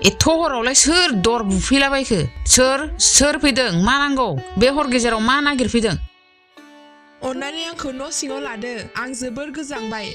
एथ' हरावलाय सोर दर बुफैलाबायखो सोर फैदों मा नांगौ बे हर गेजेराव मा नागिरफैदों अन्नानै आंखौ न' सिङाव लादो आं जोबोर गोजांबाय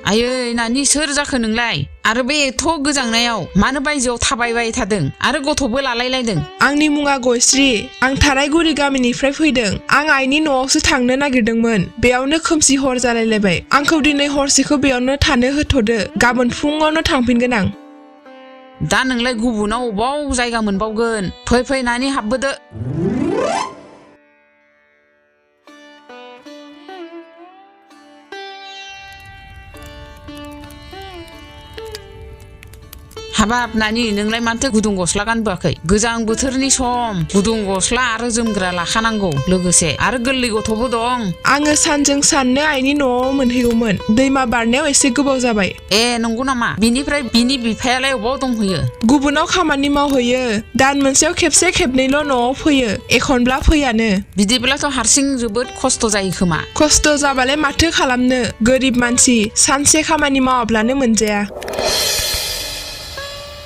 आयै नानि सोर जाखो नोंलाय आरो बे एथ' गोजांनायाव मानो बायजोआव थाबायबाय थादों आरो गथ'बो लालायलायदों आंनि मुङा गयस्रि आं थारायगुरि गामिनिफ्राय फैदों आं आइनि न'आवसो थांनो नागिरदोंमोन बेयावनो खोमसि हर जालायलायबाय आंखौ दिनै हरसेखौ बेयावनो थानो होथ'दो गाबोन फुङावनो थांफिनगोन आं दा नोंलाय गुबुनाव अबाव जायगा मोनबावगोन फै नानि हाबबोदो हाबाब नानि नोंलाय माथो गुदुं गस्ला गानबोआखै गोजां बोथोरनि सम गुदुं गस्ला आरो जोमग्रा लाखानांगौ लोगोसे आरो गोरलै गथ'बो दं आङो सानजों साननो आइनि न'आव मोनहैगौमोन दैमा बारनायाव एसे गोबाव जाबाय ए नंगौ नामा बिनिफ्राय बिनि बिफायालाय अबाव दंहैयो गुबुनाव खामानि मावहैयो दान मोनसेयाव खेबसे खेबनैल' न'आव फैयो एखनब्ला फैयानो बिदिब्लाथ' हारसिं जोबोद खस्थ' जायो खोमा खस्थ' जाबालाय माथो खालामनो गोरिब मानसि सानसे खामानि मावाब्लानो मोनजाया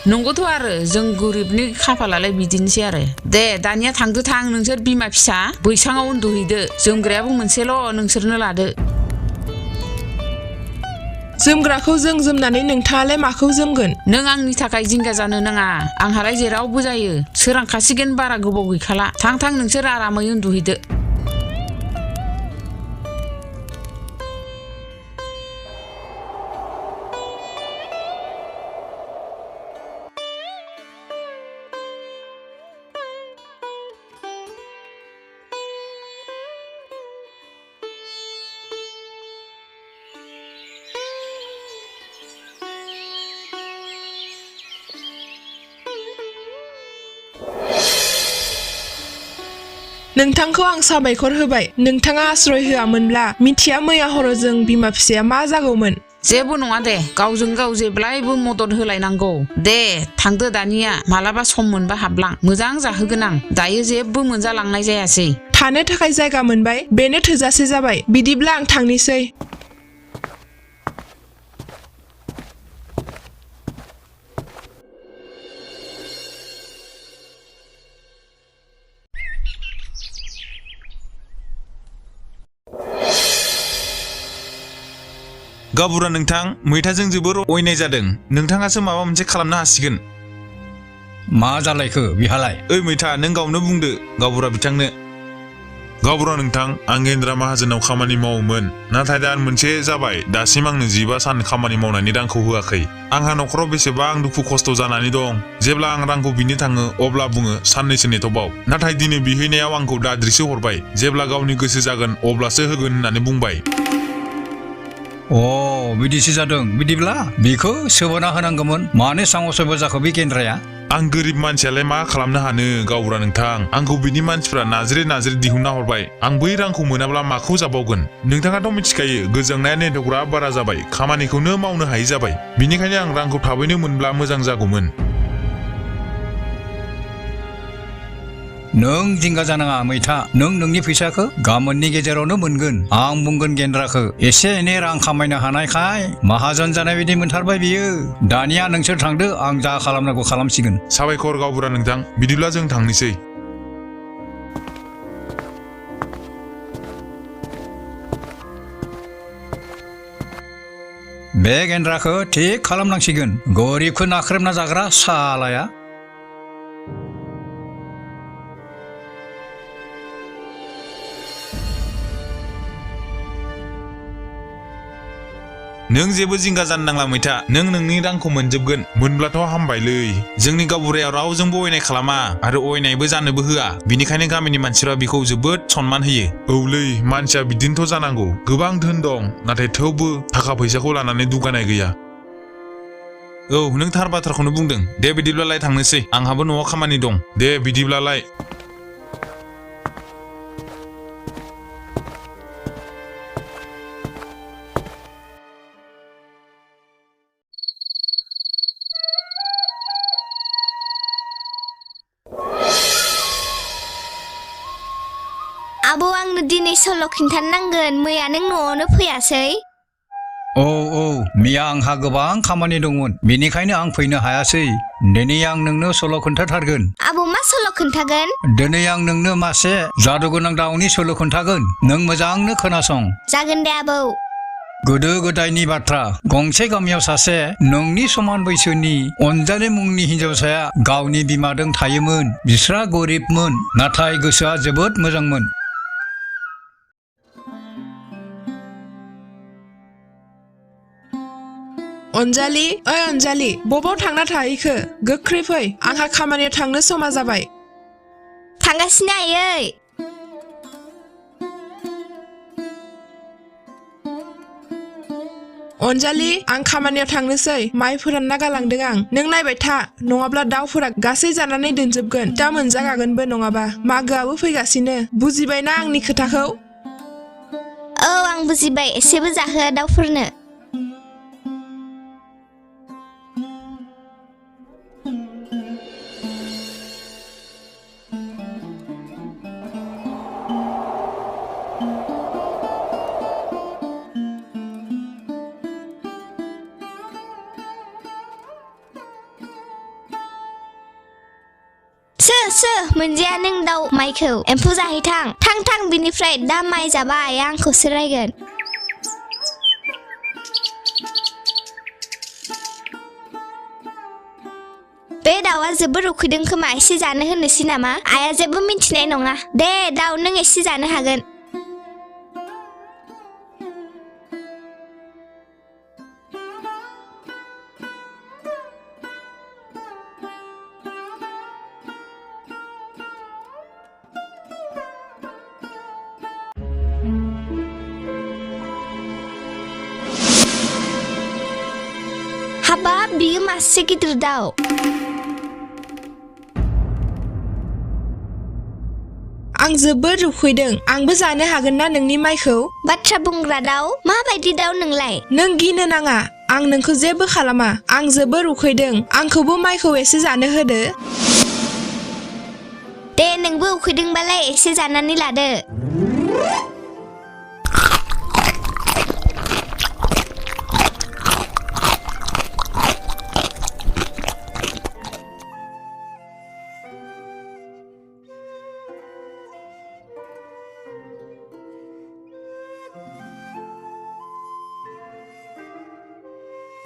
नंगौथ' आरो जों गोरिबनि खाफालालाय बिदिनोसै आरो दे दानिया थांदो थां नोंसोर बिमा फिसा बैसाङाव उन्दुहैदो जोमग्रायाबो मोनसेल' नोंसोरनो लादो जोमग्राखौ जों जोमनानै नोंथाङालाय माखौ जोमगोन नों आंनि थाखाय जिंगा जानो नाङा आंहालाय जेरावबो जायो सोरांखासिगोन बारा गोबाव गैखाला थां नोंसोर आरामै उन्दुहैदो नोंथांखौ आं साबायखर होबाय नोंथाङा आश्रय होआमोनब्ला मिथिया मैया हराव जों बिमा फिसाया मा जागौमोन जेबो नङा दे गावजों गाव जेब्लायबो मदद होलायनांगौ दे थांदो दानिया मालाबा सम मोनबा हाबलां मोजां जाहोगोन आं दायो जेबो मोनजालांनाय जायासै थानो थाखाय जायगा मोनबाय बेनो थोजासे जाबाय बिदिब्ला आं थांनोसै गाबुरा नोंथां मैथाजों जोबोर अयनाय जादों नोंथाङासो माबा मोनसे खालामनो हासिगोन मा जालायखो बिहालाय ओइ मैथा नों गावनो बुंदो गाबुरा बिथांनो गाबुरा नोंथां आं गेन्द्रा माहाजोनाव खामानि मावोमोन नाथाय दान मोनसे जाबाय दासिम आंनो 15 सान खामानि मावनायनि रांखौ होआखै आंहा न'खराव बेसेबां दुखु खस्थ' जानानै दं जेब्ला आं रांखौ बिनो थाङो अब्ला बुङो साननैसो नेथ'बाव नाथाय दिनै बिहैनायाव आंखौ दाद्रिसो हरबाय जेब्ला गावनि गोसो जागोन अब्लासो होगोन होननानै बुंबाय बिदिसो जादों बिदिब्ला बिखौ सोबोना होनांगौमोन मानो साङाव जाखो बे गेन्द्राया आं गोरिब मानसियालाय मा खालामनो हानो गावुरा नोंथां आंखौ बिनि मानसिफ्रा नाज्रे दिहुनना हरबाय आं बै रांखौ मोनाब्ला माखौ जाबावगोन नोंथाङाथ' मिथिखायो गोजांनाया नेटवर्कआ बारा जाबाय खामानिखौनो मावनो हायै जाबाय बिनिखायनो आं रांखौ थाबैनो मोनब्ला मोजां जागौमोन नों जिंगा जानाङा मैथा नों नोंनि फैसाखौ गाबोननि गेजेरावनो मोनगोन आं बुंगोन गेन्द्राखौ एसे एनै रां खामायनो हानायखाय माहाजोन जानाय बायदि मोनथारबाय बियो दानिया नोंसोर थांदो आं जा खालामनांगौ खालामसिगोन साबायखर गावबुरा नोंथां बिदिब्ला जों थांनोसै बे गेन्द्राखौ थिग खालामनांसिगोन गरिबखौ नाख्रेबना जाग्रा सालाया नों जेबो जिंगा जानो नांला मैथा नों नोंनि रांखौ मोनजोबगोन मोनब्लाथ' हामबायलै जोंनि गावबुरायाव रावजोंबो अयनाय खालामा आरो अयनायबो जानोबो होआ बिनिखायनो गामिनि मानसिफ्रा बिखौ जोबोद सनमान होयो औलै मानसिया बिदिनोथ' जानांगौ गोबां धोन दं नाथाय थेवबो थाखा फैसाखौ लानानै दुगानाय गैया औ नों थार बाथ्राखौनो बुंदों दे बिदिब्लालाय थांनोसै आंहाबो न'आव खामानि दं दे बिदिब्लालाय आबौ आंनो दिनै सल' खिन्थानांगोन मैया नों न'आवनो फैयासै औ मैया आंहा गोबां खामानि दंमोन बेनिखायनो आं फैनो हायासै दिनै आं नोंनो सल' खोन्थाथारगोन आबौ मा सल' खोन्थागोन दिनै आं नोंनो मासे जादुगोनां दाउनि सल' खोन्थागोन नों मोजांनो खोनासं जागोन दे आबौ गोदो गोदायनि बाथ्रा गंसे गामियाव सासे नोंनि समान बैसोनि अनजालि मुंनि हिन्जावसाया गावनि बिमादों थायोमोन बिस्रा गरिबमोन नाथाय गोसोआ जोबोद मोजांमोन अनजालि ओइ अनजालि बबाव थांना थाहैखो गोख्रै फै आंहा खामानियाव थांनो समा जाबाय थांगासिनो आयै अनजालि आं खामानियाव थांनोसै माइ फोरानना गालांदों आं नों नायबाय था नङाब्ला दाउफोरा गासै जानानै दोनजोबगोन दा मोनजागागोनबो नङाबा मागोआबो फैगासिनो बुजिबायना आंनि खोथाखौ औ आं बुजिबाय एसेबो जाहोआ दाउफोरनो सो मोनजाया नों दाउ माइखौ एम्फौ जाहैथां थां बिनिफ्राय दा माइ जाबा आइया आंखौसो रायगोन बे दाउआ जोबोर उखैदों खोमा एसे जानो होनोसै नामा आइया जेबो मिन्थिनाय नङा दे दाउ नों एसे जानो हागोन हाबाब बियो मासे गिदिर दाउ आं जोबोद उखैदों आंबो जानो हागोन ना नोंनि माइखौ बाथ्रा बुंग्रा दाउ माबायदि दाउ नोंलाय नों गिनो नाङा आं नोंखौ जेबो खालामा आं जोबोर उखैदों आंखौबो माइखौ एसे जानो होदो दे नोंबो उखैदोंबालाय एसे जानानै लादो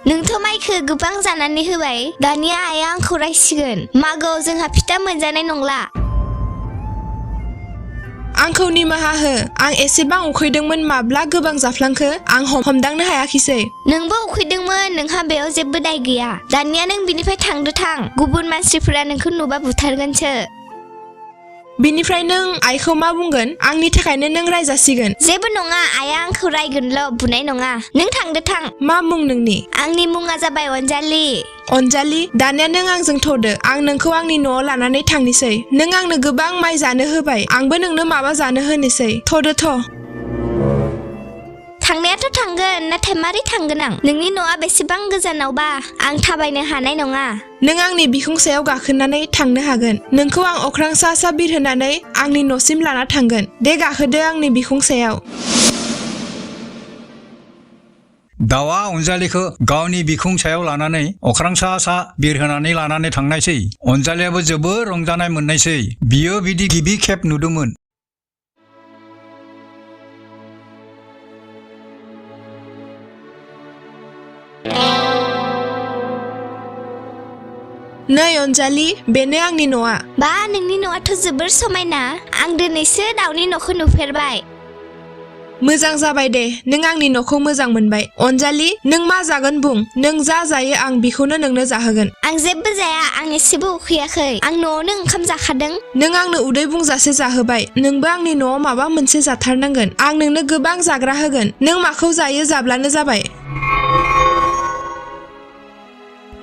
नोंथ' माइखौ गोबां जानानै होबाय दानिया आइया आंखौ रायसिगोन मागोआव जोंहा फिथा मोनजानाय नंला आंखौ निमाहा हो आं एसेबां उखैदोंमोन माब्ला गोबां जाफ्लांखो आं हमदांनो हायाखिसै नोंबो उखैदोंमोन नोंहा बेयाव जेबो दाय गैया दानिया नों बिनिफ्राय थां गुबुन मानसिफोरा नोंखौ नुबा बुथारगोनसो बिनिफ्राय नों आइखौ मा बुंगोन आंनि थाखायनो नों रायजासिगोन जेबो नङा आइया आंखौ रायगोनल' बुनाय नङा नों थां मा मुं नोंनि आंनि मुङा जाबाय अनजालि अनजालि दानिया नों आंजों थ'दो आं नोंखौ आंनि न'आव लानानै थांनोसै नों आंनो गोबां माइ जानो होबाय आंबो नोंनो माबा जानो होनोसै थ'दो थ' थांनायाथ' थांगोन नाथाय मारै थांगोन आं नोंनि न'आ बेसेबां गोजानावबा आं थाबायनो हानाय नङा नों आंनि बिखुं सायाव गाखोनानै थांनो हागोन नोंखौ आं अख्रां सा बिरहोनानै आंनि न'सिम लाना थांगोन दे गाखोदो आंनि बिखुं सायाव दाउआ अनजालिखौ गावनि बिखुं सायाव लानानै अख्रां सा बिरहोनानै लानानै थांनायसै अनजालियाबो जोबोर रंजानाय मोननायसै बियो बिदि गिबि खेब नुदोंमोन नै अनजालि बेनो आंनि न'आ बा नोंनि न'आथ' जोबोर समायना आं दिनैसो दाउनि न'खौ नुफेरबाय मोजां जाबाय दे नों आंनि न'खौ मोजां मोनबाय अनजालि नों मा जागोन बुं नों जा जायो आं बिखौनो नोंनो जाहोगोन आं जेबो जाया आं एसेबो उखैयाखै आं न'आवनो ओंखाम जाखादों नों आंनो उदै बुंजासे जाहोबाय नोंबो आंनि न'आव माबा मोनसे जाथारनांगोन आं नोंनो गोबां जाग्रा होगोन नों माखौ जायो जाब्लानो जाबाय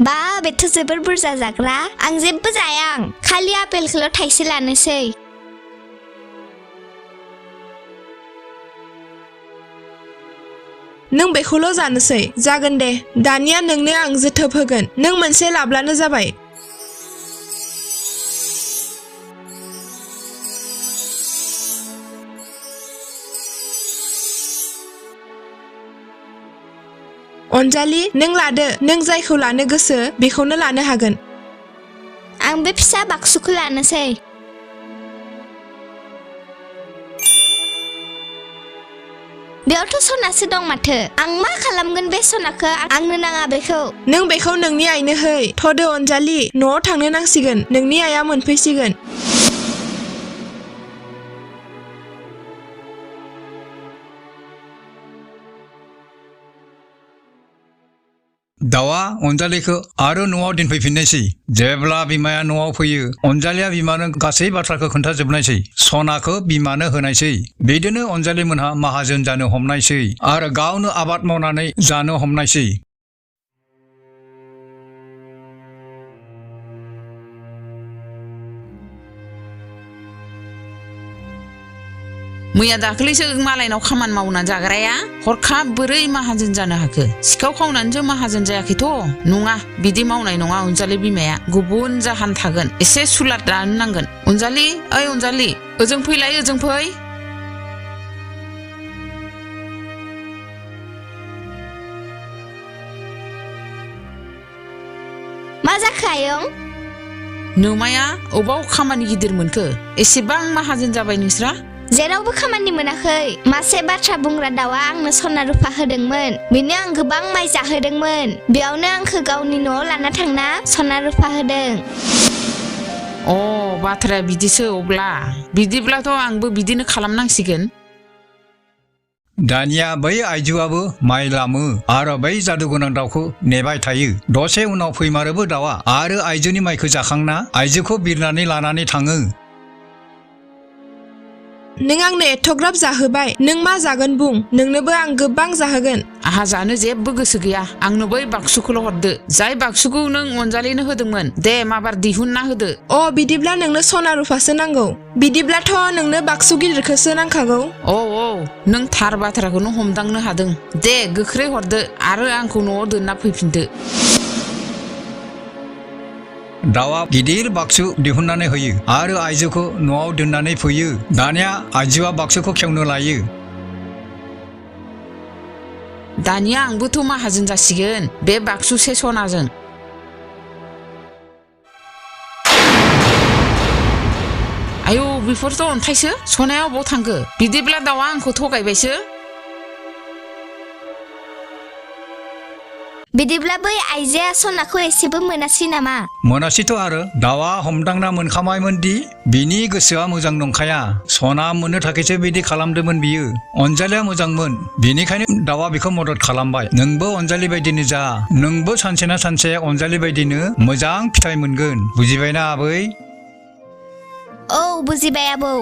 बा बेथ' जोबोर बुरजा जाग्रा आं जेबो जाया आं खालि आपेलखौल' थाइसे लानोसै नों बेखौल' जानोसै जागोन दे दानिया नोंनो आं जोथोब होगोन नों मोनसे लाब्लानो जाबाय अनजालि नों लादो नों जायखौ लानो गोसो बेखौनो लानो हागोन आं बे फिसा बाक्सुखौ लानोसै बेयावथ' सनासो दं माथो आं मा खालामगोन बे सनाखौ आंनो नाङा बेखौ नों बेखौ नोंनि आइनो है थ'दो अनजालि न'आव थांनो नांसिगोन नोंनि आइया मोनफैसिगोन दाउआ अनजालिखौ आरो न'आव दोनफैफिननायसै जेब्ला बिमाया न'आव फैयो अनजालिया बिमानो गासै बाथ्राखौ खोन्थाजोबनायसै सनाखौ बिमानो होनायसै बिदिनो अनजालि मोनहा माहाजोन जानो हमनायसै आरो गावनो आबाद मावनानै जानो हमनायसै मैया दाख्लैसो मालायनाव खामानि मावनानै जाग्राया हरखाब बोरै माहाजोन जानो हाखो सिखाव खावनानैसो माहाजोन जायाखैथ' नङा बिदि मावनाय नङा अनजालि बिमाया गुबुन जाहोन थागोन एसे सुलाद लानो नांगोन अनजालि ओइ अनजालि ओजों फैलाय ओजों फै मा जाखो आयं नोमाया अबाव खामानि गिदिर मोनखो एसेबां माहाजोन जाबाय नोंस्रा जेरावबो खामानि मोनाखै मासे बाथ्रा बुंग्रा दाउआ आंनो सना रुफा होदोंमोन बेनो आं गोबां माइ जाहोदोंमोन बेयावनो आंखौ गावनि न'आव लाना थांना सना रुफा होदों अ बाथ्राया बिदिसो अब्ला बिदिब्लाथ' आंबो बिदिनो खालामनांसिगोन दानिया बै आइजोआबो माइ लामो आरो बै जादुगोनां दाउखौ नेबाय थायो दसे उनाव फैमारोबो दाउआ आरो आइजोनि माइखौ जाखांना आइजोखौ बिरनानै लानानै थाङो नों आंनो एथ'ग्राब जाहोबाय नों मा जागोन बुं नोंनोबो आं गोबां जाहोगोन आहा जानो जेबो गोसो गैया आंनो बै बाक्सुखौल' हरदो जाय बाक्सुखौ नों अनजालिनो होदोंमोन दे माबार दिहुनना होदो अ बिदिब्ला नोंनो सना रुफासो नांगौ बिदिब्लाथ' नोंनो बाक्सु गिदिरखौसो नांखागौ औ नों थार बाथ्राखौनो हमदांनो हादों दे गोख्रै हरदो आरो आंखौ न'आव दोनना फैफिनदो दाउआ गिदिर बाक्सु दिहुननानै होयो आरो आइजोखौ न'आव दोननानै फैयो दानिया आइजोआ बाक्सुखौ खेवनो लायो दानिया आंबोथ' माहाजोन जासिगोन बे बाक्सुसे सनाजों आयौ बेफोरथ' अन्थाइसो सनाया अबाव थांखो बिदिब्ला दाउआ आंखौ थगायबायसो बिदिब्ला बै आइजोआ सनाखौ एसेबो मोनासै नामा मोनासैथ' आरो दाउआ हमदांना मोनखामायमोनदि बिनि गोसोआ मोजां नंखाया सना मोननो थाखायसो बिदि खालामदोंमोन बियो अनजालिया मोजांमोन बेनिखायनो दाउआ बिखौ मदद खालामबाय नोंबो अनजालि बायदिनो जा नोंबो सानसे ना सानसे अनजालि बायदिनो मोजां फिथाइ मोनगोन बुजिबायना आबै औ बुजिबाय आबौ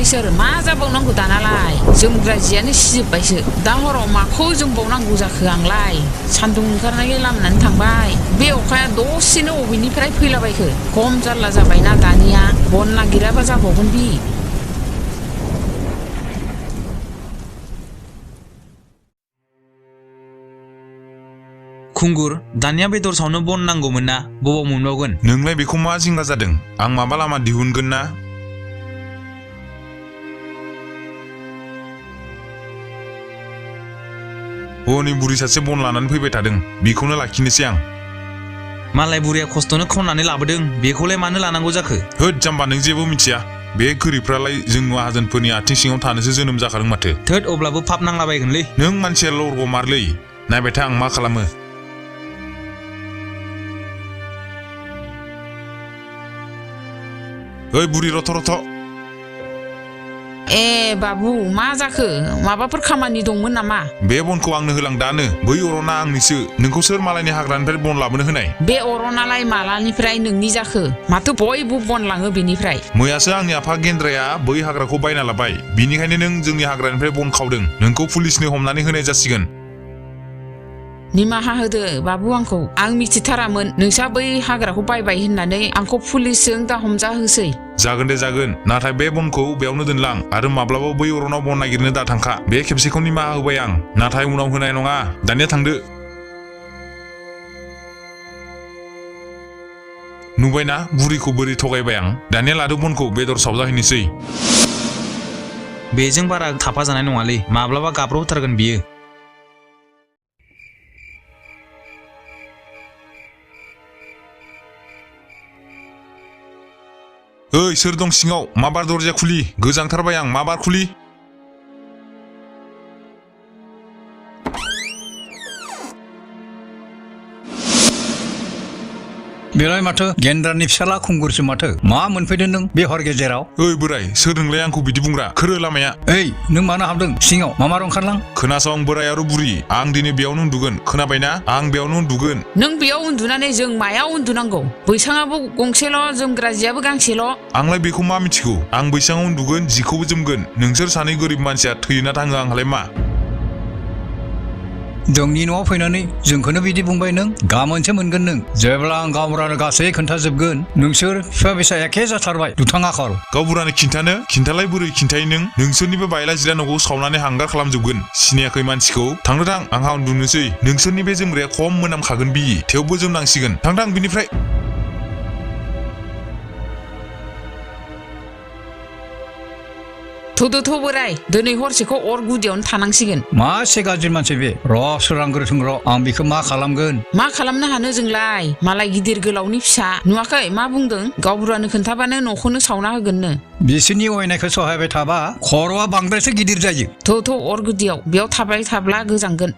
इसोर मा जाबावनांगौ दानालाय जोमग्रा जियानो सिजोब्बायसो दा हराव माखौ जोमबावनांगौ जाखो आंलाय सान्दुं ओंखारनाय लामनानै थांबाय बे अखाया दसेनो अबेनिफ्राय फैलाबायखो खम जारला जाबायना दानिया बन नागिराबा जाबावगोन बि खुंगुर दानिया बेदर सावनो बन नांगौमोन ना बबाव मोनबावगोन नोंलाय बेखौ मा जिंगा जादों आं माबा लामा दिहुनगोन ना हनै बुरि सासे बन लानानै फैबाय थादों बेखौनो लाखिनोसै आं मालाय बुरैया खस्थ'नो खावनानै लाबोदों बेखौलाय मानो लानांगौ जाखो होद जाम्बा नों जेबो मिथिया बे गोरिबफ्रालाय जों माहाजोनफोरनि आथिं सिङाव थानोसो जोनोम जाखादों माथो थोद अब्लाबो पाप नांलाबायगोनलै नों मानसिया लरग' मारलै नायबाय था आं मा खालामो ओइ बुरि रथ' रथ' ए बाबु मा जाखो माबाफोर खामानि दंमोन नामा बे बनखौ आंनो होलां दानो बै अरना आंनिसो नोंखौ सोर मालायनि हाग्रानिफ्राय बन लाबोनो होनाय बे अरनालाय मालानिफ्राय नोंनि जाखो माथो बयबो बन लाङो बेनिफ्राय मैयासो आंनि आफा गेन्द्राया बै हाग्राखौ बायना लाबाय बिनिखायनो नों जोंनि हाग्रानिफ्राय बन खावदों नोंखौ पुलिसनो हमनानै होनाय जासिगोन निमाहा होदो बाबु आंखौ आं मिथिथारामोन नोंसा बै हाग्राखौ बायबाय होननानै आंखौ पुलिसजों दा हमजा होसै जागोन दे जागोन नाथाय बे बनखौ बेयावनो दोनलां आरो माब्लाबा बै अरनाव बन नागिरनो दा थांखा बे खेबसेखौ निमाहा होबाय आं नाथाय उनाव होनाय नङा दानिया थांदो नुबायना बुरिखौ बोरै थगायबाय आं दानिया लादो बनखौ बेदर सावजाहैनोसै बेजों बारा थाफा जानाय नङालै माब्लाबा गाब्र'होथारगोन बियो ओइ सोर दं सिङाव मा बार दरजाया खुलि गोजांथारबाय आं मा बार खुलि बेलाय माथो गेन्द्रानि फिसाला खुंगुरसो माथो मा मोनफैदों नों बे हर गेजेराव ओइ बोराय सोर नोंलाय आंखौ बिदि बुंग्रा खोरो लामाया ओइ नों मानो हाबदों सिङाव मा ओंखारलां खोनासं बोराय आरो बुरि आं दिनै बेयावनो उन्दुगोन खोनाबायना आं बेयावनो उन्दुगोन नों बेयाव उन्दुनानै जों मायाव उन्दुनांगौ बैसाङाबो गंसेल' जोमग्रा जियाबो गांसेल' आंलाय बेखौ मा मिथिगौ आं बैसाङाव उन्दुगोन जिखौबो जोमगोन नोंसोर सानै गोरिब मानसिया थैना थाङो आंहालाय मा जोंनि न'आव फैनानै जोंखौनो बिदि बुंबाय नों गाबोनसो मोनगोन नों जेब्ला आं गावबुरानो गासै खोन्थाजोबगोन नोंसोर बिफा बिसा एखे जाथारबाय दुथां आखल गावबुरानो खिन्थालाय बोरै खिन्थायो नों नोंसोरनिबो बायला जिला न'खौ सावनानै हांगार खालामजोबगोन सिनायाखै मानसिखौ थांनो थां आंहा उन्दुनोसै नोंसोरनि बे जोमग्राया खम मोनामखागोन बियो थेवबो जोमनांसिगोन थां बिनिफ्राय थौदोथ' बोराय दिनै हरसेखौ अर गुदियावनो थानांसिगोन मासे गाज्रि मानसि बे सोरांग्रोथों आं बेखौ मा खालामगोन मा खालामनो हानो जोंलाय मालाय गिदिर गोलावनि फिसा नुवाखै मा बुंदों गावबुरानो खोन्थाबानो न'खौनो सावना होगोननो बिसोरनि अयनायखौ सहायबाय थाबा खर'आ बांद्रायसो गिदिर जायो थौ अर गुदियाव बेयाव थाबाय थाब्ला गोजांगोन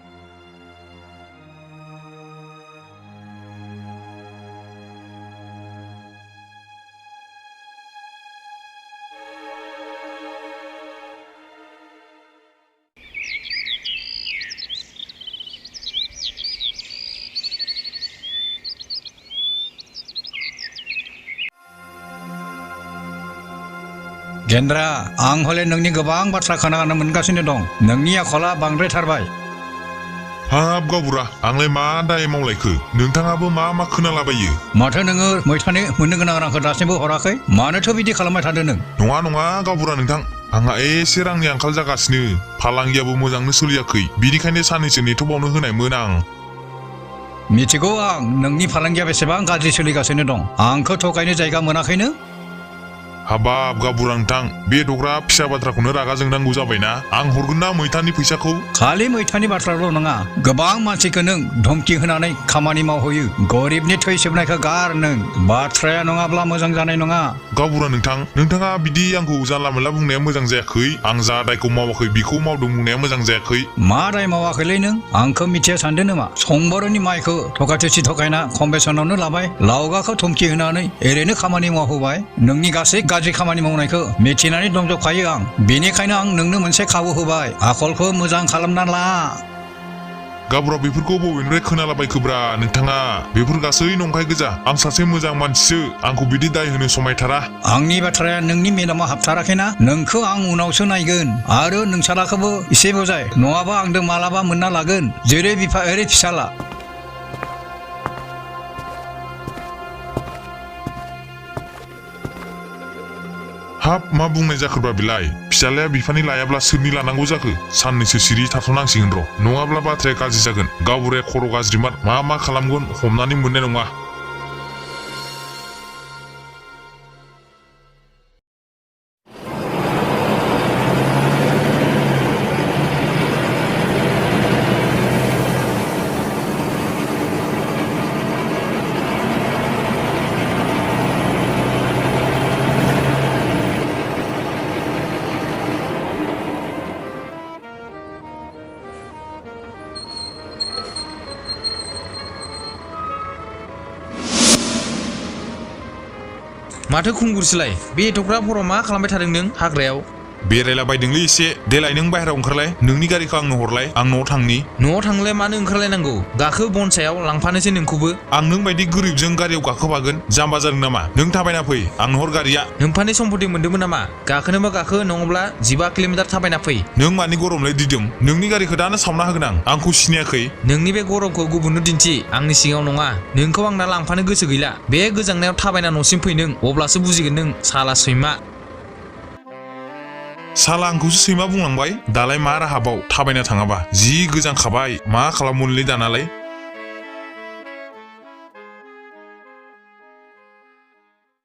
गेन्द्रा आं हले नोंनि गोबां बाथ्रा खोनानो मोनगासिनो दं नोंनि आखला बांद्रायथारबाय हाब गावबुरा आंलाय मा दाय मावलायखो नोंथाङाबो मा खोनालाबायो माथो नोङो मैथानो मोननो गोनां रांखौ दासिमबो हराखै मानोथो बिदि खालामबाय थादों नों नङा गावबुरा नोंथां आंहा एसे रांनि आंखाल जागासिनो फालांगियाबो मोजांनो सोलियाखै बिनिखायनो साननैसो नेथ'बावनो होनायमोन आं मिथिगौ आं नोंनि फालांगिया बेसेबां गाज्रि सोलिगासिनो दं आंखौ थगायनो जायगा मोनाखैनो हाबाब गावबुरा नोंथां बे दग्रा फिसा बाथ्राखौनो रागा जोंनांगौ जाबायना आं हरगोन ना मैथानि फैसाखौ खालि मैथानि बाथ्राल' नङा गोबां मानसिखौ नों धमकी होनानै खामानि मावहोयो गरिबनि थै सोबनायखौ गार नों बाथ्राया नङाब्ला मोजां जानाय नङा गावबुरा नोंथाङा बिदि आंखौ जानला मोनला बुंनाया मोजां जायाखै आं जा दायखौ मावाखै बिखौ मावदों बुंनाया मोजां जायाखै मा दाय मावाखैलै नों आंखौ मिथिया सानदों नामा संबरनि माइखौ थगायथि थगायना खम बेसेनावनो लाबाय लावगाखौ धमकी होनानै ओरैनो खामानि मावहोबाय नोंनि गासै गाज्रि खामानि मावनायखौ मिथिनानै दंजोबखायो आं बेनिखायनो आं नोंनो मोनसे खाबु होबाय आखलखौ मोजां खालामना ला गावबुरा बेफोरखौ बबेनिफ्राय खोनालाबायखोब्रा नोंथाङा बेफोर गासै नंखाय गोजा आं सासे मोजां मानसिसो आंखौ बिदि दाय होनो समायथारा आंनि बाथ्राया नोंनि मेलेमाव हाबथाराखैना नोंखौ आं उनावसो नायगोन आरो नोंसालाखौबो एसे बुजाय नङाबा आंदों मालाबा मोनना लागोन जेरै बिफा ओरै फिसाला हाब मा बुंनाय जाखोब्रा बिलाय फिसालाया बिफानि लायाब्ला सोरनि लानांगौ जाखो साननैसो सिरि थाथ'नांसिगोन र' नङाब्ला बाथ्राया गाज्रि जागोन गावबुराया खर' गाज्रिमार मा खालामगोन हमनानै मोननाय नङा माथो खुंगुरसोलाय बे एथ'ग्राब हराव मा खालामबाय थादों नों हाग्रायाव बेरायला बायदोंलै एसे देलाय नों बाहेरायाव ओंखारलाय नोंनि गारिखौ आंनो हरलाय आं न'आव थांनि न'आव थांलाय मानो ओंखारलायनांगौ गाखो बन सायाव लांफानोसै नोंखौबो आं नों बायदि गोरिबजों गारियाव गाखोफागोन जाम्बा जादों नामा नों थाबायना फै आंनो हर गारिया नोम्फानि सम्पति मोन्दोंमोन नामा गाखोनोबा गाखो नङाब्ला 15 किल'मिटार थाबायना फै नों मानि गरमलै दिदोम नोंनि गारिखौ दानो सावना होगोन आंखौ सिनायाखै नोंनि बे गरमखौ गुबुननो दिन्थि आंनि सिगाङाव नङा नोंखौ आं दा लांफानो गोसो गैला बे गोजांनायाव थाबायना न'सिम फै नों अब्लासो बुजिगोन नों साला सैमा साला आंखौसो सैमा बुंलांबाय दालाय मा राहाबाव थाबायना थाङाबा जि गोजांखाबाय मा खालामोनलै दानालाय